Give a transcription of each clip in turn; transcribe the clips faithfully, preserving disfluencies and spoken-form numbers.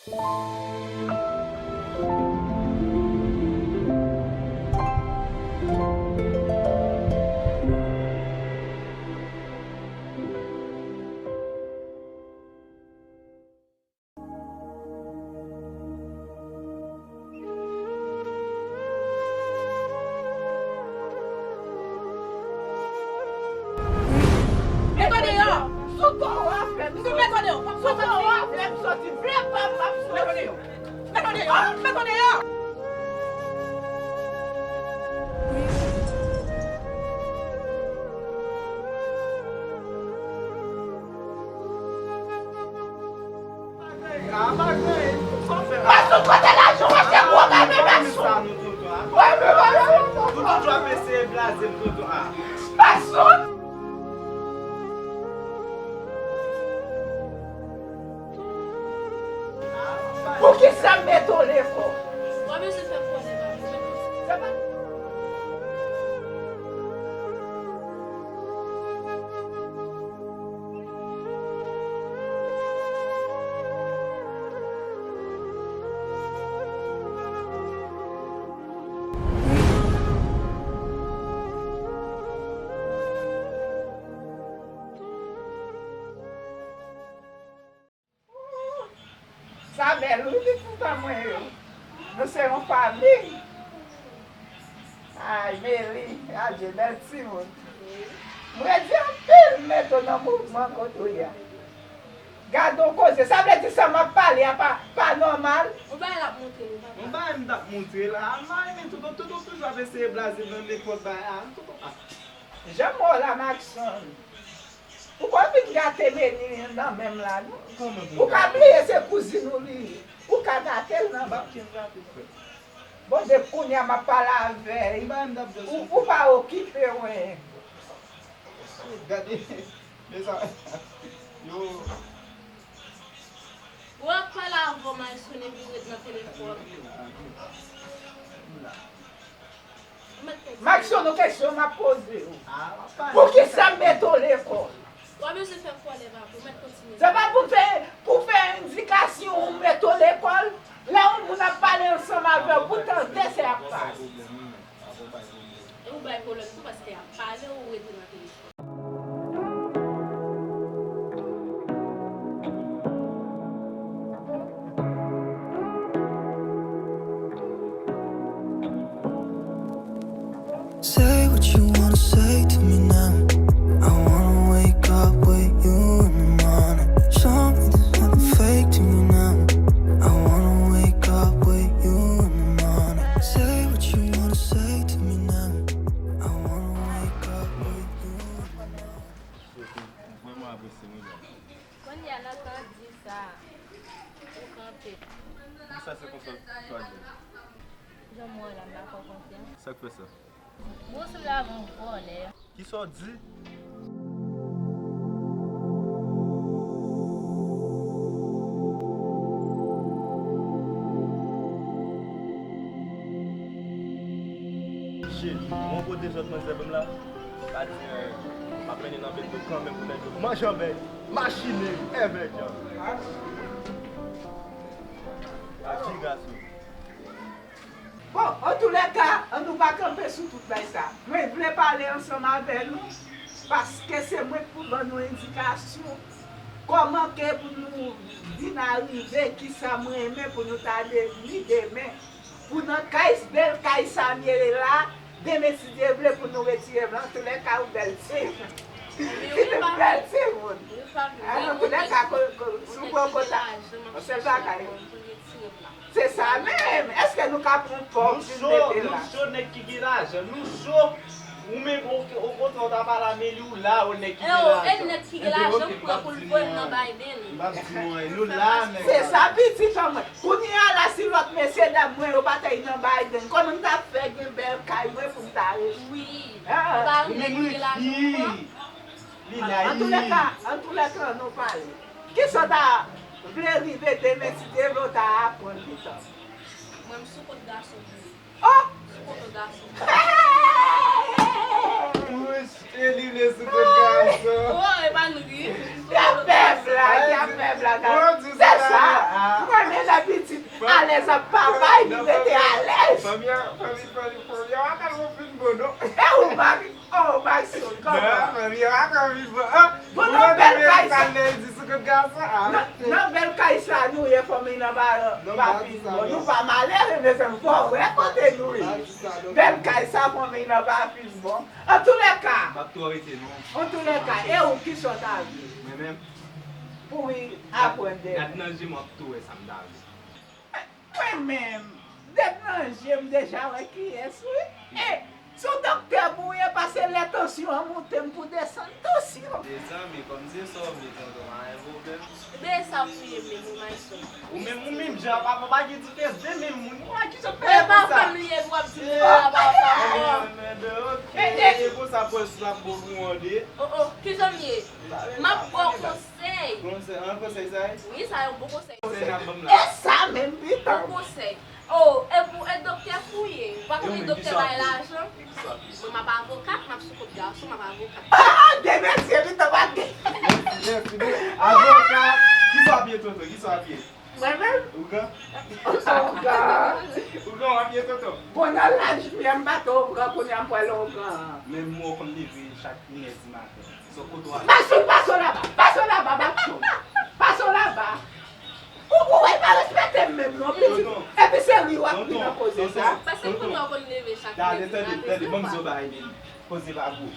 Mete w deyò! Sou kò w a fè m soti. Mete w deyò! Sou kò w a fè m soti. Vle pa m ap soti. Mete w deyò! Mete w deyò! Mete w deyò! Masoud, kote lajan w achte gwo gade, Masoud? Wè, men wè, wè, wè, wè. Masoud! Poukisa m mete w lekòl? Ou pa bezwen fè pwoblèm avè m. Sa bèl wi, pitit an mwen yo. Nou se yon fanmi. Ay, Meli, adye, bèl timoun. M redi anpil, m mete w nan mouvman kote w ye a. Gade yon koze, sa vle di sa m ap pale a pa, pa nòmal. Yon bagay l ap montre nou, papa. Yon bagay m t ap montre la, a mari men tout, tout, tout, toujou ap eseye blaze m nan nenpòt bagay a. Tout, tout, ah. Jan m wè w la, Maxon. Ou pa vin gate Meli nan men m la, non. Ou ka bliye se kouzin ou li ye. Ou ka gate l nan men m. Bon, depi kounye a m ap pale avè l. Ou, ou pa okipe w. Gade, mezanmi. Yo. Ou ap pale avè w, Maxon, epi w ret nan telefòn. Maxon, yon kesyon m ap poze w. Poukisa m mete w lekòl? Ou pa bezwen fè kòlè, papa, ou mèt kontinye. Se pa pou fè, pou fè endikasyon, ou mete w lekòl. Lè yon moun ap pale ansanm avè w, pou tande sa y ap pale. E ou bay pwoblèm tou, paske y ap pale, ou rete nan telefòn. Say what you wanna say to me now. I wanna wake up with you in the morning. Show me there's nothing fake to you now. I wanna wake up with you in the morning. Say what you wanna say to me now. I wanna wake up with you in the morning. Vrèman apresye mwen menm. Kounye a nan tan di sa, ou kanpe. Poukisa se konsa w chwazi? Jan m wè w la, m pa fè w konfyans. Sa k fè sa? Bon, w sanble avè yon vòlè. Kisa w di? Shit, bon kote sòt manzè ban m la. Pa di anyen. M ap mennen nan beto kanmenm pou nèg yo manje anbèy, machine, èvè djan. Ap di gason. Bon, antoulèka, an nou pa kanpe sou tout bagay sa. Mwen vle pale ansanm avè nou, paske se mwen k pou ban nou endikasyon kòman ke pou nou vin arive, kisa mwen renmen pou nou ta devni demen. Pou nan kay, bèl kay sa m ye la, demen si Dye vle pou nou retire m la, antoulèka ou bèl timoun. Ou bèl timoun. Antoulèka, si w pran kontak, yon sèl bagay. Se sa menm. Èske nou ka pran pòz vin mete la? Nou cho, nèg ki gen lajan. Nou cho. Ou menm, okontrè, ou ta pale a Meli, ou la, ou nèg ki gen lajan. E nèg ki gen lajan, m pran pou l voye m nan Biden. M ap di nou anyen. Nou la, nèg. Se sa, pitit an mwen. Kounye a la, si lòt mesye dam mwen yo pa t ay nan Biden, kòman m t ap fè gen bèl kay mwen pou m ta rete? Wi. Ou pa wè nèg ki gen lajan, ou pran. Li la, wi. Antoulèka, antoulèka, nou pale. Kisa w ta vle rive demen si Dye vle w ta aprann pita? Mwen, m sou kont gason pou li. Oh! Sou kont gason. Hey! Wouch, e li vle sou kont gason. Oh, e pa nou ki. Y ap fè blag, y ap fè blag. Se sa. Mwen, men lè Alèz ap papay, li rete alèz. Fanmi an, fanmi, fanmi, fanmi an pa tèlman fin bon, non. E ou, Max, oh, Maxon, kòman? Non, fanmi an pa tèlman fin bon. Ah, bon, nan bèl kay sa. Nan, nan bèl kay sa nou ye, fanmi nan pa, pa fin bon. Nou pa malere, mezanmi, fò wè kote nou ye. Bèl kay sa, fanmi nan pa fin bon. Antoulèka, m ap tou rete non. Antoulèka, e ou ki sòt avè? Mwen menm. Pou wi aprann de. Gad nan je m, w ap tou wè sa m ta vle. Mwen menm, depi nan je m deja wè kiyès wi. E, se yon doktè pou w ye, pase lè tansyon an monte m pou desann tansyon. Mezanmi, kòmsi se sa w vle tonton, pa gen pwoblèm. Men sa pou ye menm wi, Mayson. Ou menm, ou menm jan, papa, pa gen diferans, se menm moun. Ou wè kijan w fè konsa? Papa m li ye, w ap di m papa, papa. Men, men, ok, e konsa pwès la bon pou mande. Oh, oh, kijan m ye? M ap ba w konsèy. Konsèy, an konsèy sa ye? Wi, sa yon bon konsèy. Konsèy n ap ban m la. E sa menm, pitan. Bon konsèy. Oh, e pou, e doktè pou ye. Ou pa konnen doktè bay lajan? Mwen, m ap avokat, m ap sou kont gason, m ap avokat. Ah, de mesye, pitan pa gen. Mèsi, mèsi. Avokat, kisa w ap ye, tonton? Kisa w ap ye? Mwen menm? Ougan? Ougan. Ougan w ap ye, tonton? Bon, nan laj m, m pa t ougan, kounye a m pral ougan. Men m wè w konn leve chak inè di maten. Maxon, pase w laba, pase w laba, Maxon. Pase w laba. Ou, ou wè, pa respekte m menm non, pitit. Epi se ri w ap ri nan koze sa. Paske m konnen w konn leve chak inè di maten. Tande, tande, tande, ban m di w bagay, Meli. Koze pa gwo.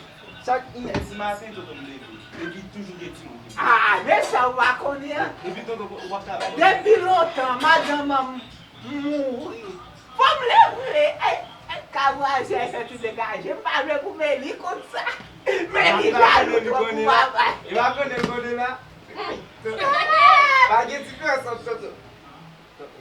Chak inè di maten, tonton m leve. Epi toujou gen timoun ki. Ah, men sa w pa konnen. Epi tonton, w ap travay. Depi lontan, madanm an mouri. Fò m leve, e, e, ka vwazen fè ti degaje. M pa vle pou Meli konn sa. Meli jalou twòp pou papa. E pa konnen l konnen la. Pa gen diferans ant tonton.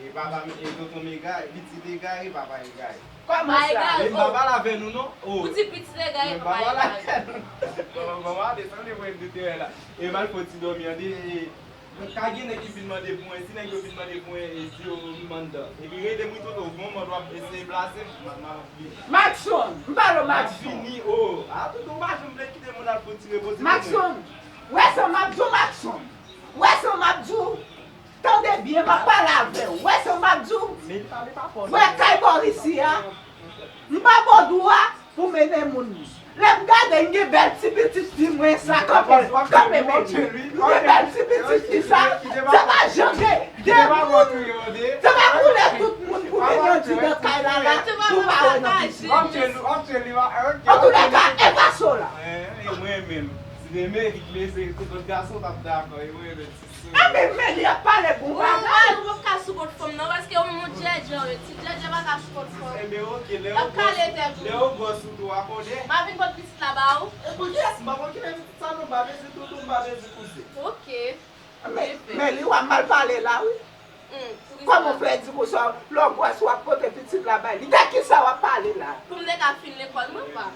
E papa, e tonton m egare, pitit egare, papa egare. Kòman sa? Egare, men m pa pale avè nou non. Oh. Ou di pitit egare, papa egare. Bon, bon, bon, desann li voye m de teren la. E m al fè yon ti dòmi an de, e, ka gen nèg ki vin mande pou mwen, si nèg yo vin mande pou mwen, e, di yo m anndan. Epi rele m wi tonton, gon mòd w ap eseye plase m, m, m ap vini. Maxon, m pale w Maxon. M ap vini, oh. A, tonton, ou pa janm vle kite moun al fè yon ti repoze tonton. Maxon, wè sa m ap di w, Maxon. Wè sa m ap di w. Tande byen, m ap pale avè w. Wè sa m ap di w? Wè kay bò isi a. M pa ba w dwa pou mennen moun. Lè m gade, m gen bèl ti pitit fi mwen sa, kanpe, kanpe Meli. M gen bèl ti pitit fi sa, se pa jan de, de moun, se pa koulè tout moun pou mennen di nan kay la la, pou pa wè nan pitit. Antoulèka, e pa sa w la. E mwen menm, si te Meli k leve, tout lòt gason t ap dakò, e mwen menm. Anben, men li ap pale bon bagay. Ou pa ka sou kont fanm nan, paske yon moun djèdjè w ye. Ti djèdjè pa ka sou kont fanm. Enben, oke, lè yo gwòs, lè yo gwòs ou tou a konnen. M a vin pot pitit la ba ou. E pou kiyès? M pa konn kilè pitit sa non, m pa bezwen tonton, m pa bezwen kouzen. Oke. Men, men li w ap mal pale la, wi. Kòman w fè di konsa, lè w gwòs w ap pote pitit la bay li? De kisa w ap pale la? Pou m te ka fin lekòl mwen, pa.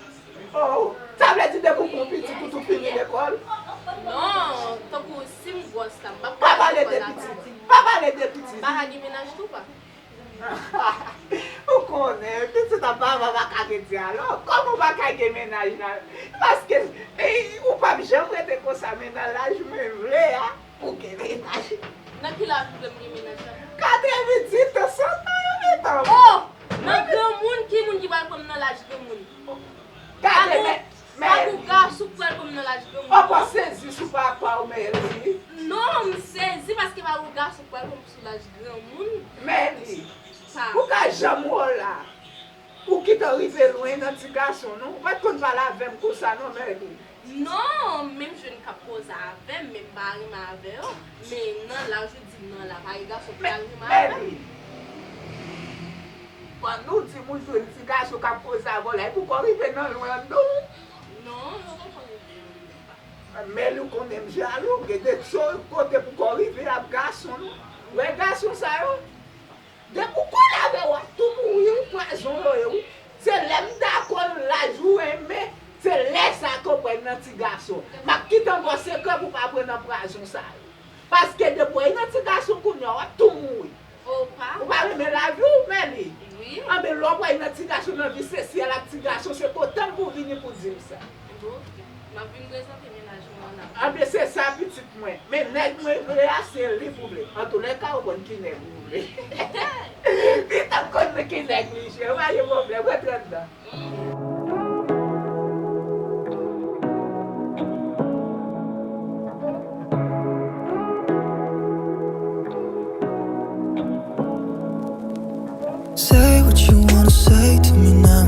Oh, sa vle di depi w gon pitit ou tou fini lekòl? Non, tankou si m gwòs la, m p ap ka lekòl la. Pa pale de pitit. Pa pale de pitit. M pa ka gen mennaj tou, pa. Ou konnen, pitit ap papa pa ka gen dyalòg. Kòman w pa ka gen mennaj la? Paske, e, ou p ap janm rete konsa, men nan laj mwen vle a. Pou gen mennaj. Nan ki laj ou vle m gen mennaj la? Katrevenndizwit an, san tan yo gentan. Oh! Nan granmoun, ki moun ki pral pran m nan laj granmoun? Gade, men, men. Pa gon gason k pral pran m nan laj granmoun non. Ou pa sezi sou papa w, Meli? Non, m sezi paske pa gon gason k pral pran m sou laj granmoun. Meli, ou ka janm wè w la. Ou gentan rive lwen nan ti gason, non? Ou pa t konn pale avè m konsa, non, Meli? Non, menm jwenn k ap koze avè m, men m pa renmen avè yo. Men nan laj ou di m nan la, pa gen gason ki pral renmen avè m. Meli, pandan w di m ou jwenn ti gason k ap koze avè w la, epi w ko rive nan lwen anndan w? Non, yo poko rive nan lwen pa. Meli, ou konnen m jalou, gen de sou kote pou ko rive ap gason, non? Ou wè gason sa yo? Depi w kole avè yo, w ap tou mouri, wi, pwazon yo ye, wi. Se lè m dakò laj ou renmen, se lè sa a ke w pral nan ti gason. M ap kite ankò sekrè pou w pa pran nan pwazon sa yo. Paske depi w nan ti gason kounye a, w ap tou mouri. Ou pa renmen lavi w, Meli? Wi. Anben, lè w pral nan ti gason, nan vi se syèl ak ti gason, se kote m pou w vini pou di m sa. Bon, m ap vin prezante mennaj mwen an la. Anben, se sa, pitit mwen. Men nèg mwen vle a, se li pou vle. Antoulèka, ou konn ki nèg ou vle. Li t ap konn ki nèg li ye, pa gen pwoblèm, rantre anndan. Say what you wanna say to me now.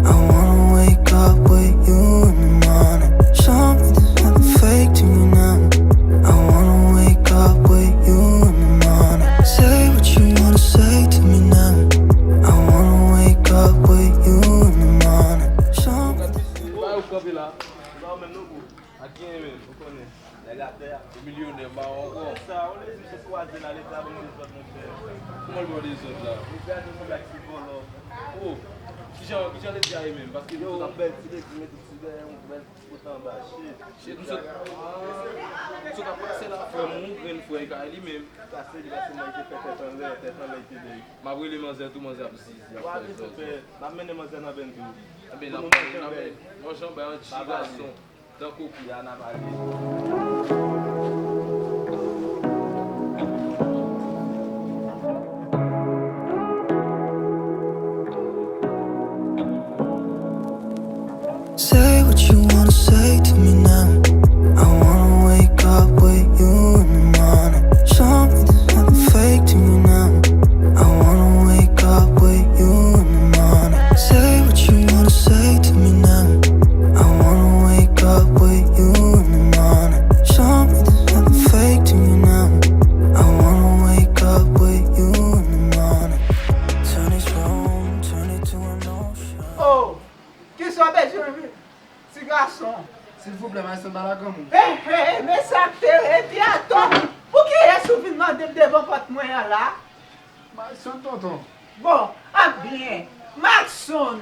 I wanna wake up with you in the morning. Show me there's nothing fake to me now. I wanna wake up with you in the morning. Say what you wanna say to me now. I wanna wake up with you in the morning. Show me. Ba yo kanpe la. Non, men nou gou. Ak gen men, ou konnen. Nèg atè a. Ou milyonè, m pa wè ankò. Sa, ou lè misye kwaze la, leta ban dezòd, monchè. Kòman l ban dezòd la? Ou gade moun ak ti vòlò. Oh, kijan, kijan leta a ye menm? Paske yo, yon bèl ti leti, mete ti dèyè, yon bèl ti kote anba, shit. Shit, m sot, m sot ap pase la, frè m, yon grenn frè, e kay li menm. Pase li, pase mwen, te fè tèt anlè, tèt anlè, te dèyè. M ap rele manzè tou, manzè ap zizi, ap fè zòzò. N ap mennen manzè nan bendo. Ebyen, n ap mennen nan bendo. Yon jan bay yon ti gason. Tankou piya n ap ale. Say what you wanna say to me now. I wanna wake up with you in the morning. Show me there's nothing fake to me now. I wanna wake up with you in the morning. Say what you wanna say to me now. I wanna wake up with you in the morning. Show me there's nothing fake to me now. I wanna wake up with you in the morning. Turn this room, turn it to an ocean. Oh, kisa w bezwen, wi? Ti gason. Silvouplè, Maestro, m pa la granmoun. Hey, hey, men sa k te rete atò. Poukiyès ou vin mande m devan pòt mwen an la? Makson, tonton. Bon, an byen. Makson,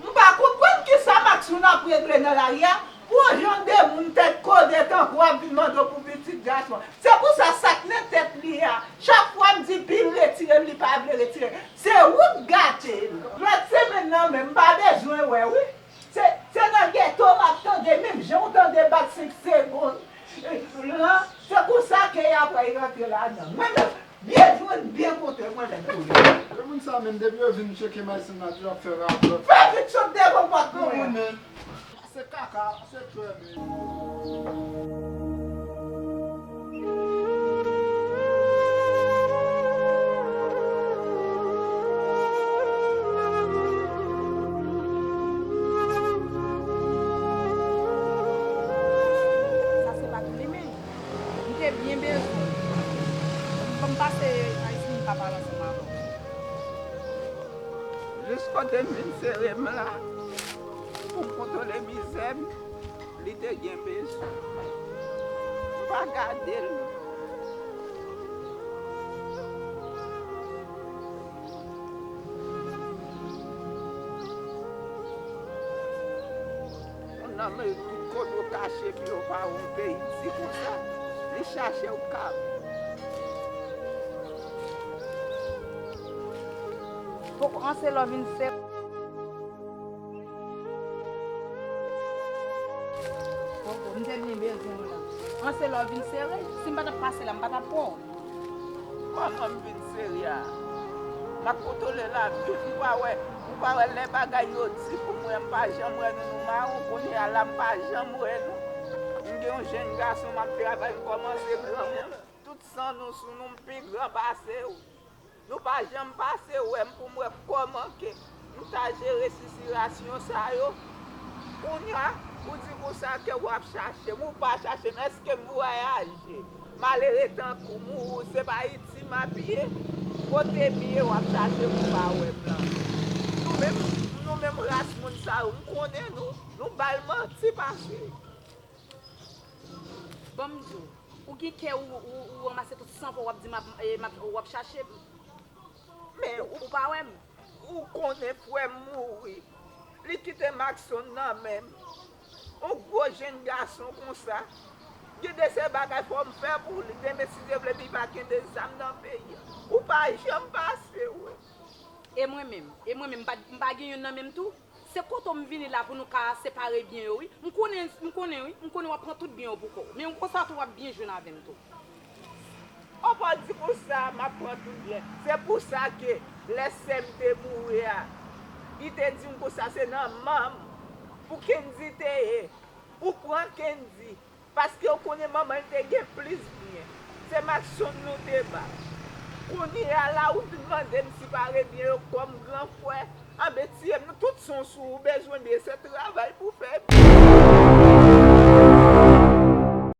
m pa konprann kisa Makson ap regle nan lari a. Pou yon jan de moun tèt kode tankou w ap vin mande w pou pitit gason. Se pou sa, sa k nan tèt li a, chak fwa m di Bill retire l, li pa vle retire l. Se ou k gate l. Lòt semèn nan menm, m pa bezwen wè, wi. Se, se nan geto m ap tande, menm jan w tande bat senk segonn lan, se konsa ke y ap rantre ladan. Mwen menm, byen jwenn, byen kontre, mwen menm tou. Granmoun sa menm, depi yo vin tcheke Maestro Nadyo ap fè rapò. Fè vit sot devan pòt mwen an. Granmoun menm. Se kaka, se twè menm. Sa se pa tou li menm. M te byen bezwen. Ban m pase a isit, m ka pale ansanm avè w. Jis kote m vin sere m la, pou m kontwole mizè m. Li te gen bezwen. M pa gade l. Yon nonm tout kote w kache, pi yo pa wè w, peyi di konsa. Li chache w kab. Poko anse lò vin se. Poko, m te byen bezwen w la. An se lè w vin sere. Si m pa t ap pase la, m pa t ap wè w. Kòman m vin sere a? M ap kontwole lavi m, ou pa wè, ou pa wè lè bagay yo di pou mwen, m pa janm wè nou, nou mawon, kounye a la, m pa janm wè nou. M gen yon jèn gason m ap travay, m kòmanse granmoun. Tout san nou sou nou, m pi gran pase w. Nou pa janm pase wè m pou m wè kòman ke m ta jere sitiyasyon sa yo. Kounye a, ou di konsa ke w ap chache m, ou pa chache m, èske m vwayaje? M ale ret tankou mouri, se pa Ayiti m ap ye? Kote m ye, w ap chache m, ou pa wè m lan. Nou menm, nou menm ras moun sa yo, m konnen nou, nou ba l manti pase. Ban m di w, ou gen kè ou, ou, ou ranmase tout san pa w, w ap di m ap, e, m ap, w ap chache m. Men ou pa wè m. Ou konnen frè m mouri. Li kite Makson nan men m. Yon gwo jèn gason konsa. Gen de seri bagay fò m fè pou li. Demen si Dye vle, li va gen de zam nan peyi a. Ou pa janm pase wè. E mwen menm, e mwen menm, m pa, m pa gen youn nan men m tou? Se kote w m vini la pou nou ka separe byen yo, wi. M konnen, m konnen, wi. M konnen w ap pran tout byen yo pou kò w. Men konsa tou w ap byen jwenn avè m tou. Ou pa di konsa, m ap pran tout byen. Se pou sa ke lè sè m te mouri a, li te di m konsa se nan manm pou Kendy te ye. Ou pran Kendy. Paske ou konnen manman l te gen plis byen. Se Makson nou te ba. Kounye a la ou vin mande m separe byen yo kòm gran frè. Anben tiye m, nou tout se yon sou ou bezwen byen, se travay pou fè byen.